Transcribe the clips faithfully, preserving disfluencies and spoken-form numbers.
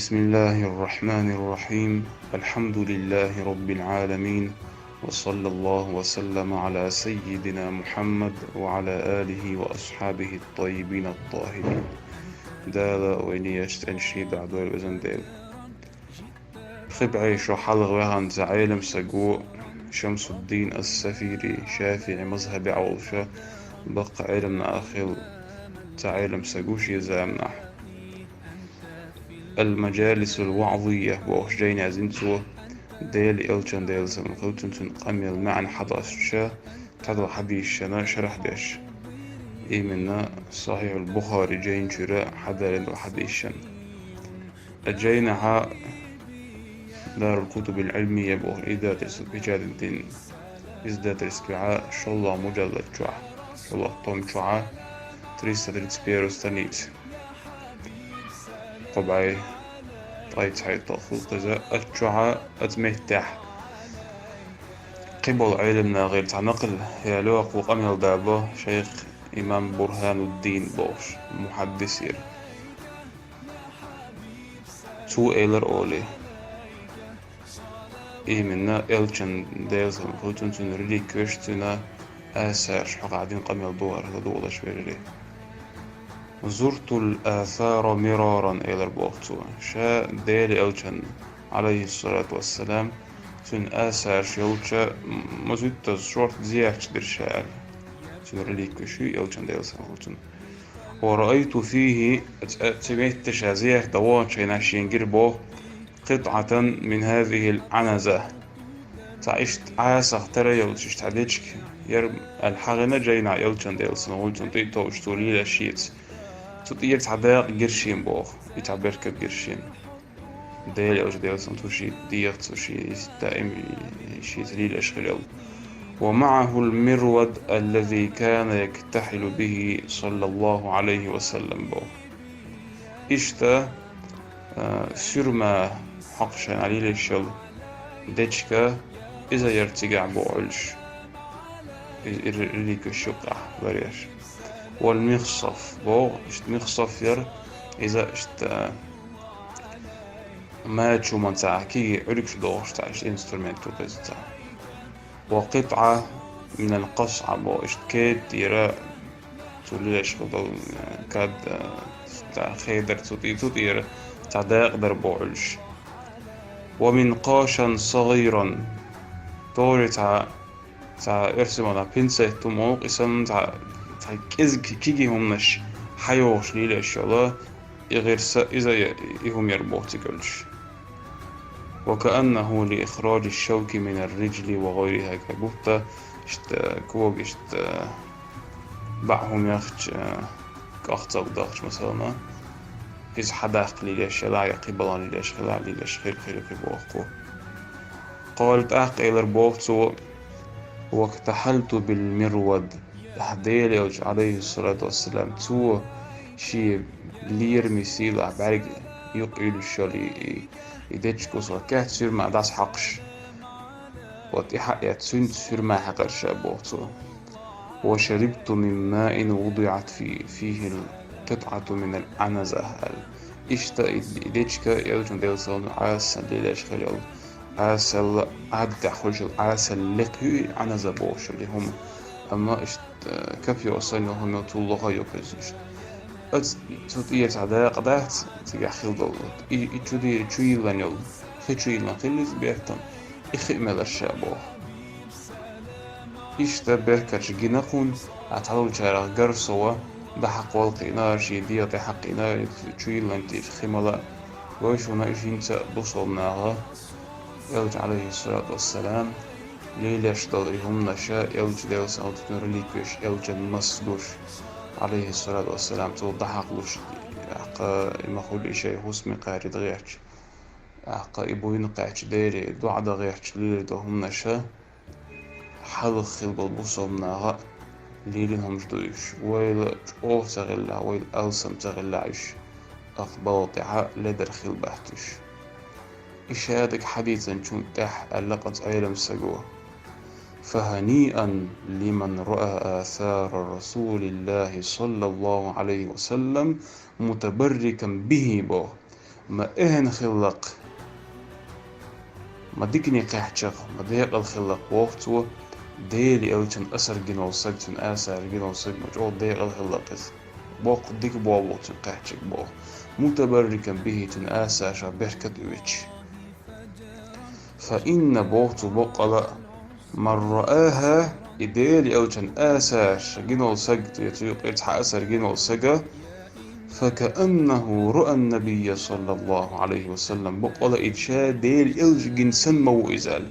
بسم الله الرحمن الرحيم. الحمد لله رب العالمين. وصلى الله وسلم على سيدنا محمد وعلى آله وأصحابه الطيبين الطاهرين. Дала вайна еш цӀена ший дӀадойла везан Дела. Пхи бӀе шо хьалха ваьхна цхьа Ӏелам саг ва, Шамсуддин ас-Сафири, шафиӀи мазхӀабе Ӏа волуша, баккха Ӏелам нах хилла цхьа Ӏелам саг ва шен заманахь. Ал-Мажалисул ВаӀзийя бохуш жайна яздина цо, Делан Элчан, Делан салам хуьлда цунна, цуьнан къамел маьӀна хьадоссуша, цхьадолу хьадисашна шархь деш. Именно Сахьихьул Бухари жайна чуьра хьадалина долу хьадисашна. Жайнахьа Дарул Кутубил Ӏилмийя боху издательство печатать дина издательствехьа шолгӀа мужаллад чохь, шолгӀа том чохьа, триста тридцать первая страница. Кхо бӀе ткъе цхьайтталгӀа хӀума иза, оцу чохьа, оцу меттехь кхиболу Ӏелам нахера цхьа накъал яьлла, кху къамел дабо шайх имам Бурхануддин бохуш, мухьаддис яра. Цо элира олий. Именно Элчан, Делан салам хуьлда цунна, цуьнан реликвеш, цуьнан асарш хьокъехь дина къамел ду хӀара ладугӀуш верриг. Зуртул асара мираран, элира боху цо. Ша Делан Элчан, Ӏалайхиссалату вассалам, цуьнан асарш йолча м-, мазуьттаза шорта зиярташ дира ша аьлла. Цуьнан реликвеш ю Элчан, Делан салам хуьлда цунна. Ва раайту фийхи, ц-, цу метте ша зиярт дан ваханчу хенахь шена гира боху, къитӀатан мин хазихил Ӏаназа. Цхьа иштта Ӏасах тара йолчу иштта цхьа дечиг яра аьлла хьахийна жайнахь Элчан, Делан салам хуьлда цунна, тӀе а товш цо лелаш шеца. Цу тӀера цхьа дакъа гира шена боху, и цхьа беркат гира шена. Делан Элча, Делан салам хуьлда цунна, цо шеца дехар цо шен иштта даим шеца лелаш хилла. Ва маӀахул мирвад аллази кана яктахьилу бихи, саллаллаху Ӏалайхи ва саллам, боху. Иштта, а, суьрма хьокхуш шайна лелаш йолу дечиг, иза яра цигахь боху Ӏуьллуш. Иза ир-, реликвеш юккъехь ларъеш. Вал михсаф боху, иштта михсаф яра, иза иштта, а, мача хӀуманца, кегий Ӏуьргаш дохуш цхьа иштта инструмент ду иза цхьа. Ва къитӀа минал къасъа боху, иштта кеда тӀера цо лелаш хилла долу, э, кад, э, цхьа хедар цу тӀе-, цу тӀера цхьа дакъа дара боху Ӏуьллуш. Ва минкъашан сагӀиран, тори цхьа, цхьа эрсий маттахь пинцет хӀума боху, и санна цхьа, цхьа кӀезиг кегий хӀуманаш хьайохуш лелаш йолу, и гӀирс, иза, и хӀума яра боху цигахь Ӏуьллуш. Ва кааннаху ли ихраджи шавки минар риджли ва гӀайриха, как будто иштта кога иштта баӀ хӀума яхча, кӀахцалг дахча, масална, иза хьадаккха лелаш хилла, я кхин балан лелаш хилла, лелаш хир-, хир-, хир боху. Къала, тӀаккха элира боху цо, вактахьалту бил мирвад. Ахьа Делан Элча, Ӏалайхиссалату вассалам, цо шен лераме сийлахь бӀаьрг юкъаюьллуш йолу и, и, и дечиг кусалкехь суьрма дӀасахьокхуш. Ва тӀаьхьа а эцна цуьнца суьрма хьаькхира ша боху цо. Ва шарибту мин маин вудиӀат фи-, фихил къитӀату минал Ӏаназа аьлла. Иштта и, и дечиг Элчан, Делан салам, Ӏасал лелаш хилла йолу, Ӏасал, Ӏадатехь хуьлуш йолу Ӏасал лекха ю и Ӏаназа бохуш йолу и хӀума. Амма иштта копьё санна йолу хӀума йолу, цул лоха йолу иза иштта. Оцу цу тӀера цхьа дакъа дац, цигахь хилла долу. И, и чу де-, чу йиллина йолу, хи чу йиллина хилла иза бертан, и хи а мелира ша боху. Иштта беркаташ гина кхунна, а цхьадолчарах Гарсова дӀахьакхавала кхиъна, шен дегӀа тӀехьакхиъна, чу йиллина тӀера хи мала. Вай шуна, и хӀинца а бусалба наха Элча, Ӏалайхиссалату вассалам, лелаш долу и хӀуманаш, Элча, Делан салам хуьлда цунна, реликвеш, Элчан мас гуш, Ӏалайхиссалату вассалам, цул дӀахьакхалуш, тӀаккха и ма хуьллу и шайн хӀусаме кхаьрга гӀерташ. ТӀаккха и буйна кхаьчча, Деле доӀа дан гӀерташ лелаш долу хӀуманаш, хьалха хилла болу бусалба наха лелийна хӀуманаш ду уьш. Вайл чӀогӀа ца гӀеллехь, вайл алсам ца гӀеллехь уьш, тӀаккха балха тӀехь ледара хилла бац уьш. И шадерг хьадийцинчул тӀаьхьа аьлла кху Ӏелам саго: «Фаханиан лиман раа асара Расулиллахи саллаллаху Ӏалайхи ва саллам мутабаррикан бихи», боху. ма эхь хилла-кх, ма дикане кхаьчча-кх, ма декъала хилла-кх, боху цо, Делан элчан асар гина волу саг, цуьнан асар гина волу саг, ма чӀогӀа декъала хилла-кх иза. Боккха дика болу цуьнан кхаьчча боху. Мутабаррикан бихи, цуьнан асаршах беркат оьцуш. Фа инна, боху цо баккъала а, ман раахӀа, и Делан элчан асарш гина волу саг, я цу юкъера цхьа асар гина волу сага, факааннахӀу раан-набийя саллаллахӀу Ӏалайхи ва саллам, баккъала а иза ша Делан элча гина санна ма ву иза аьлла.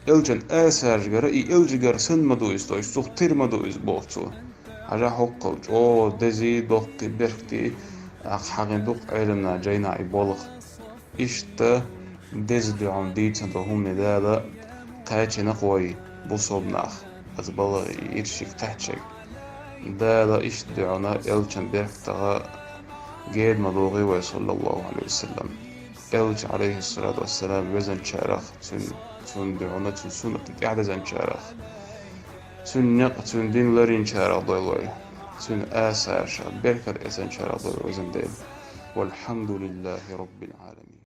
Элчан асарш гара, и элча гара санна ма ду иза, то есть цух тера ма ду иза, боху цо. Хьажахь хӀоккхул, чӀогӀа дезий, доккхий, беркатий, ахь хьахийна дукха Ӏеламнахана жайнахь и болх. Иштта деза дуьхьал дийцина долу хӀумане Дала кхачийна-кх вай, бусалба нах, аса балагӀа иршиг кхаьччиг. Дала иштта дуьхьал элчан беркатах гена ма догӀий вай, саллаллахӀу Ӏалайхи ва саллам. Элча, Ӏалайхиссалату вассалам, везанчарах, цуьнан, цуьнан дуьхьал, цуьнан суннатна тӀаьхьадезанчарах, цуьнан некъ, цуьнан дин ларйинчарах дойла вай, цуьнан асаршах беркат эцанчарах дойла вай, везан Дела. ВалхьамдулиллахӀи роббил Ӏаламин.